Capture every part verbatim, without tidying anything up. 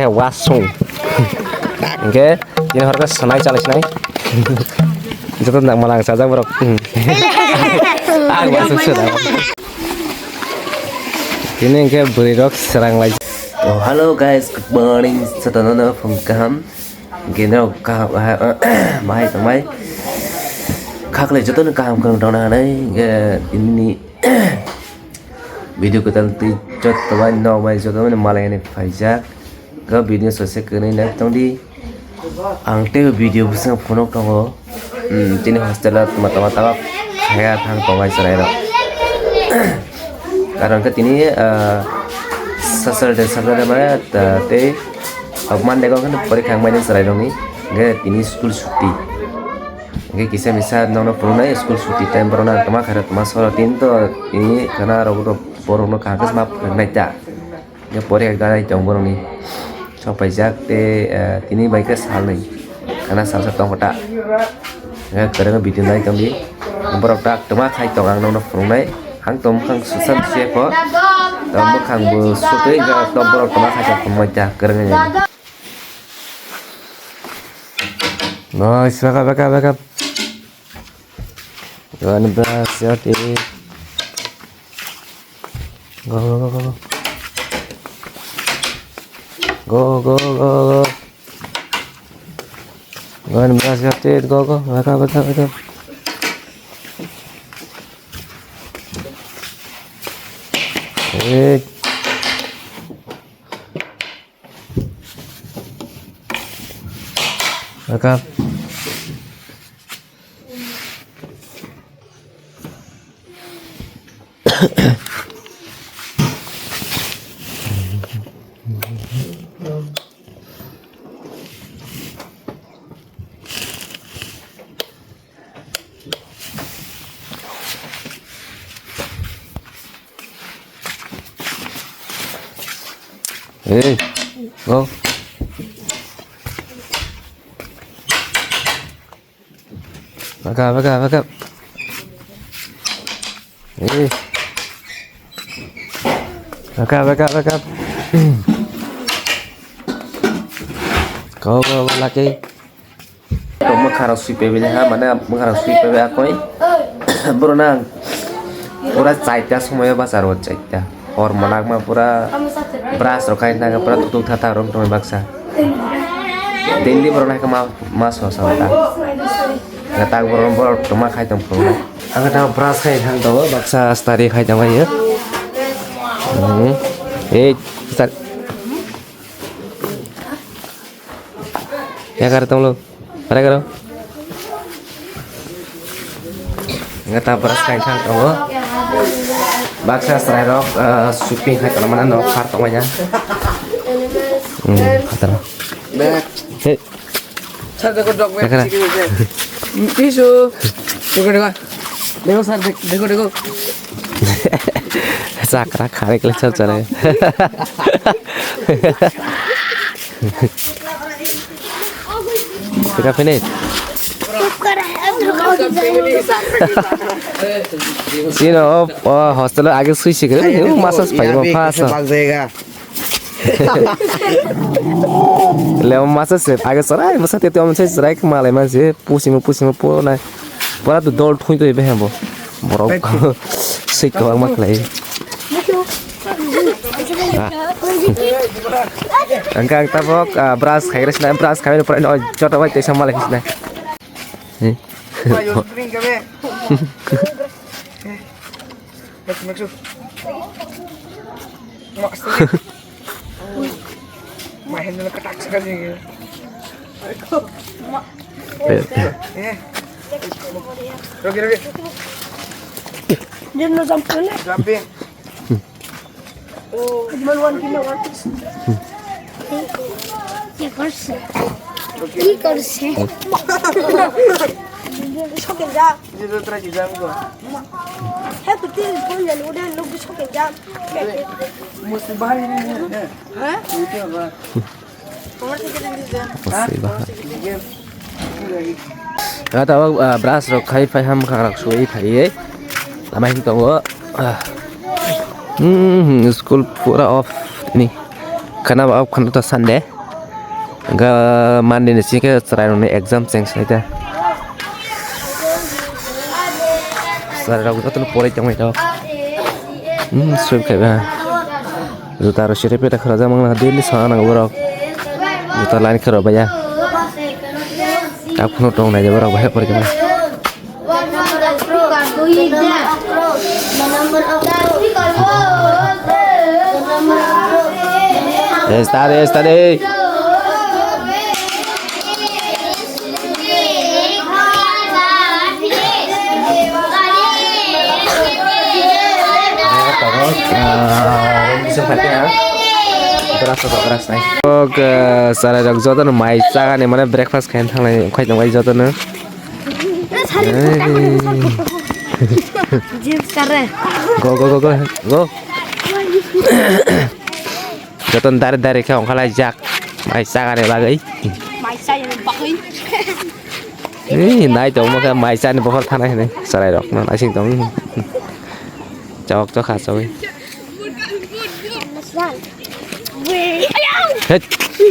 Wasung. Hingke tini hor khe sanai chalai sinai. Joto nang malang sajak borok. Hmm. Ah, wasung suna. Tini hingke bwrwi rok serang lai. Oh, hello guys, good morning. Jotono no phung kaham. Hingke no kaham, ah, bahai tongmai. Khaklai jotono kaham khorang tongna hanai. Hingke tini video kwtal twi joto bai nok bai joto bai malai ani phaijak. Ga video sose kwrwi nai tongdi. Ang tei video bwswng phunuk tongo. Hmm, chini hostel o tama tama tama khaya thang tongnai chwrai rok. Karon khe tini, ah, Saturday, Saturday mane, ah, tei, ah, Monday kok khe porikha wngmani chwrai rokni. Hingkhe tini school chutti. Hingke kisa misa nokno phunuknai school chutti time borokno ang tongma khairok tongma soro tin to tini khana rok borokno kaham khe ma phunuknai ta. Hingke porikha ganai tong borokni sok paijak tei, eh, tini bai khe salnwi khana salsa tongkha ta. Hingke kwrwngno video nai tongdi borok tak tongma khai tong ang nokno phunuknai ang tong bwkhang susa se pho tong bwkhang bo sutwi hingke borok tongma khai tong phunuknai ta kwrwngni. Nice, wake up, wake up, wake up. Go and brush your teeth. Go, go, go, go, go. Go, go, go, go. Go and brush your teeth. Go, go. Wake up, wake up, wake up. Hey. Wake up. Hey, go. Wake up, wake up, wake up. Hey. Wake up, wake up, wake up. Go, go, go, Lucky. To mwkhang rok sui paibai ha, mane mwkhang rok sui paibai akoi. Boro nang pura chaita somoyo bacharo chaita. Hor monakma pura brush rok khai nang pura tutuk thata rok tongwi baksa. Daily boro nang ma ma so sa ta. Ya tak boro boro tongma khai tong phuru. Ang ta brush khai thang to baksa stari khai tong ya. Hmm. Eh, sar. Ya kar tong lo. Pare karo. Nga ta brush khai thang tongo. Baksa chwrai rok, eh, shopping khai tongmani nok phar tongmani. Hmm, khatar. Hey. Sir, dekho, dog bag. Dekho na. Tissue. Dekho, dekho. Dekho, sir, dekho, dekho. Chakra khare kle chal chale. Pika finish. Sino, oh, hostel age sui sikre, masa pai mo phasa. Leo masa se age sarai masa te to masa sarai malai masa pusimo pusimo po na. Pura tu dol thui to ibe hembo. Borok sei kwbangma khlai. Ang kang tabok, ah, brush khai res na, brush khai pura no joto bai tesa malai res na. Hey. Mahendra katak sekali. Eh. Rogi, rogi. Dia no jump kan? Jumping. Oh, cuma one kilo, one piece. কি করছে? কি করছে? Dia tu terakhir jam tu. He tu tin pun jadi udah lu besok jam. Mesti bahari ni. Hah? Itu apa? Kata, ah, brush rok khai phai ham khang rok sui phai ye. Lama hin tongo. Ah. Hmm, school pura off ni. khana ba khana ta Sunday. Ga Monday ni sike chwrai rokni exam cheng sai ta. Chwrai rok jotono poroi tongwi tok. Hmm, swim khai ba. Juta rok siri peta khara jamang na daily sana nang borok. Juta line khara ba ya. Tak phano tong nai borok bahai poroi tong. Esta de, esta de. Chwrai rok jotono mai chagani mane breakfast khaina thanglai khai tongbai jotono. James kare. Go, go, go, go, go. Joton dare dare khe ongkha lai jak. Mai chagani bagwi. Mai chagani bagwi. Ei, nai tong mo khe mai chani bohor thana hini. Chwrai rok no naising tong. Chok chok kha chawi. Het.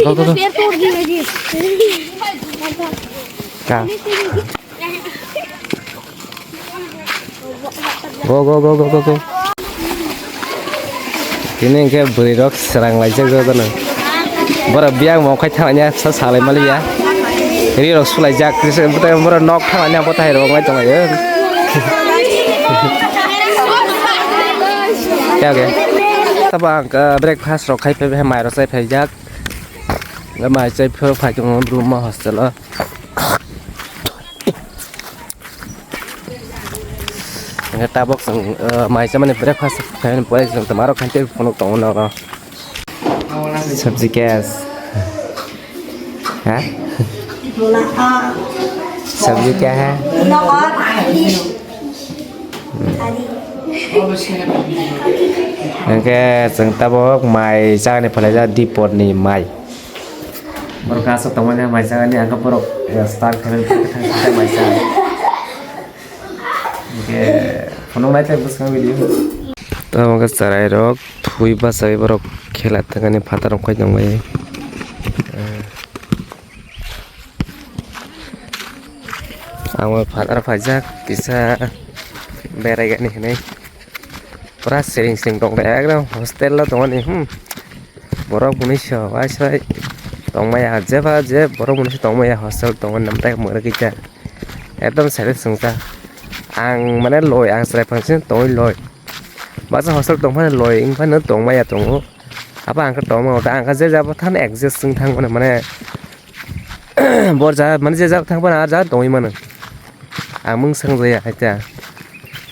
Go, go, go. Ka. Go, go, go, go, go, go. Tini hwnkhe bwrwi rok srang laijak jotono. Borok biyang mokhe thangya sa salai maliya. Ri rok sulai jak, borok nok thangya bothai rok lai tonglaio. Kya kya? Tabo ang, ah, breakfast rok khai phai, mai rok chai phai jak. Mai chai phai, phai tong room ma hostel o. Hingke tabok chwng, eh, mai chamani breakfast khaimani pore chwng tamo aro khainte phunuk tongo nogo. Sabji kya hai? Ha? Sabji kya hai? Hingke chwng tabok mai chamani phalai jak dipor ni mai. Borok aswk tongmani mai chagani, ang khe borok, eh, start khaimani, mai chagani. Hingke phunuk naithlai bwskango video. Tamo khe chwrairok thwi bachai borok khela thangani phatar rok khai tongbai. Ang o phatar phaijak kisa beraigani hinwi. Pura siring siring tongkha ekdom hostel o tongmani, hmm. Borok mwnwi se waisa tongmaya, jeba je borok mwnwi se tongmaya hostel tongmani namtai mwrwk kisa. Ekdom sere swngjak. Ang mane loi, ang chwrai phang sini tongwi loi. Basa hostel tongphano loi wngphano tongmaya tongo. Abo ang khe tongma hota ang khe je jabo thang adjust wng thang mane, mane bor ja mane je jabo thang phano ar ja tongwi mano. Ang mung swngjaya haita.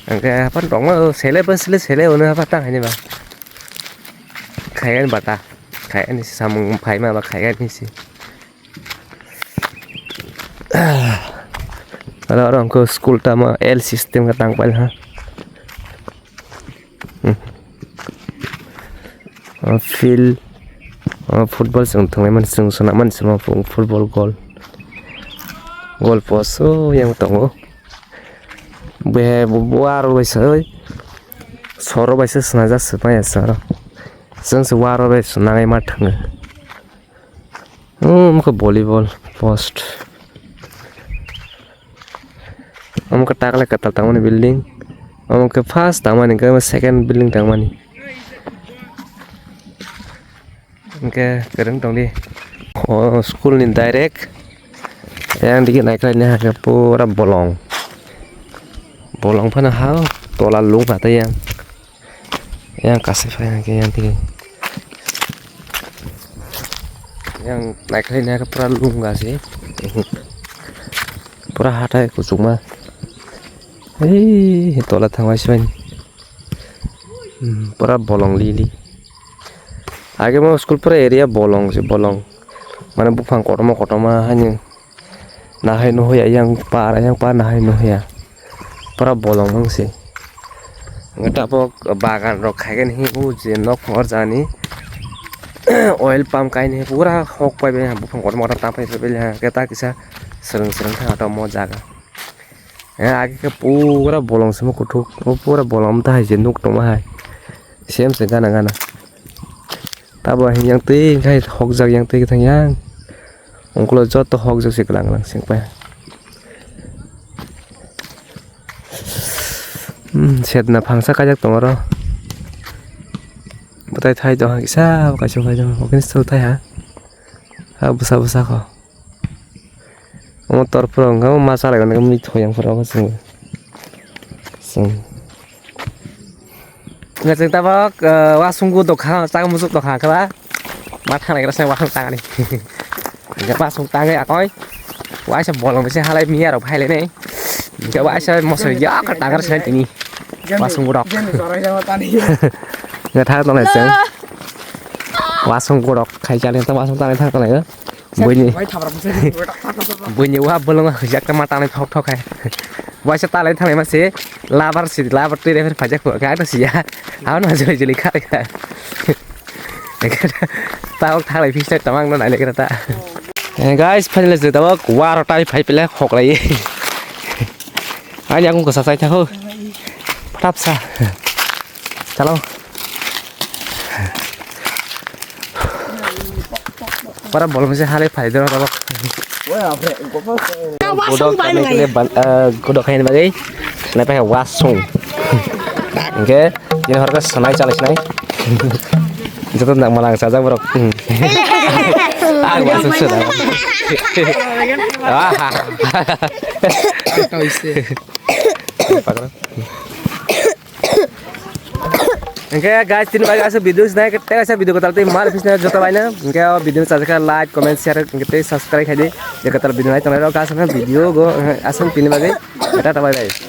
Ang khe hapan tongma sele ba sele sele ono hapan tang haini ba. Khayan bata. Khayan si samung phaima ba khayan si. Aro, aro ang khe school tamo L system khe tang pail ha. Hmm. O field, o football chwng thwngnaimani, chwng swnamani se football goal. Goal post o yang tongo. Behe bo, bo aro bai se, soro bai se swnajak se maya se aro. Chwng se waro bai swnamwi ma thwngo. Omo khe volleyball post. Omo khe taklai kwtal tangmani building. Omo khe first tangmani, hwnkhe omo second building tangmani. Hwnkhe kwrwng tongdi. O school ni direct. Yang digi naikhlai ni hakhe pura bolong. Bolong phano ha tola lung phatai yang. Yang kasai phai hwnkhe yang tini. Yang naikhlai naikhe pura lung gasi. Pura hathai kuchukma. Ei tola thangma sibani. Hmm, pura bolong lili. Age mo school pura area bolong se bolong. Mane buphang kotorma kotorma haino. Nahai nuhya yang par yang par nahai nuhya. Pura bolong wng se. Hwnkhe tabok bagan rok khaikhe hinwi o je nok phang or jani oil pump kainwi pura hok paibai buphang kotorma kotorma tang paibai le hwnkhe ta kisa swrwng swrwng thang tongmo jaga. Age khe pura bolong se mo kuthuk o pura bolong ta hai je nuk tongma hai. Sem se gana gana. Abo hinyang twi khai hokjak yang twi thang yang. Ungkulo joto hokjak se glang glang sing pai. Hmm, sedna phangsa kajak tong oro. Bwtai thai tong ha kisa kaisa khai tong. Okini sul thai ha. Ha bwsa bwsa kho. Omo tor phuro hwnkhe omo ma chalai gwnang mui thoi yang phuro omo chwng. Chwng. Nga chwng tabok, eh, wasung go dokha, chak musuk dokha khe ba. Ma thangnai gra se wasung tangani. Nga wasung tangwi akoi. Waisa bolong bisi halai miya rok phailai nai. Nga waisa mosori ya kha tangar se tini. Wasung go dok. Nga thang tongnai chwng. Wasung go dok khai chali ta wasung tangnai thang tongnai. Buini. Buini wa bolong hujak ta ma tangnai thok thok hai. Waisa talai thanglai ma se labar si labar twi refer phajak ko ka ta siya. Aw na joli joli kha kha. Tawk thalai pista tamang no nai lekra ta. Eh, guys, finally je tawk waro tai phai pele khoklai. Ani akung ko sasai thakho. Phatap sa. Chalo. Para bolong se halai phai doro tabok. Godok khaina bagwi, eh, godok khaina bagwi. Nai pai wasung. Oke, ini horka sanai chalai sanai. Joto nang malang sajak borok. Hmm. Ah, wasung sudah. Ah. Hingke guys, tini bai asuk video sinai, tei kaisa video kotor tei mal pisna joto baino. Hingke o video sajak like, comment, share, hingke tei subscribe khaidi. Je kotor video nai tongnai rok asuk video go, asuk tini bagwi. Tata bye bye.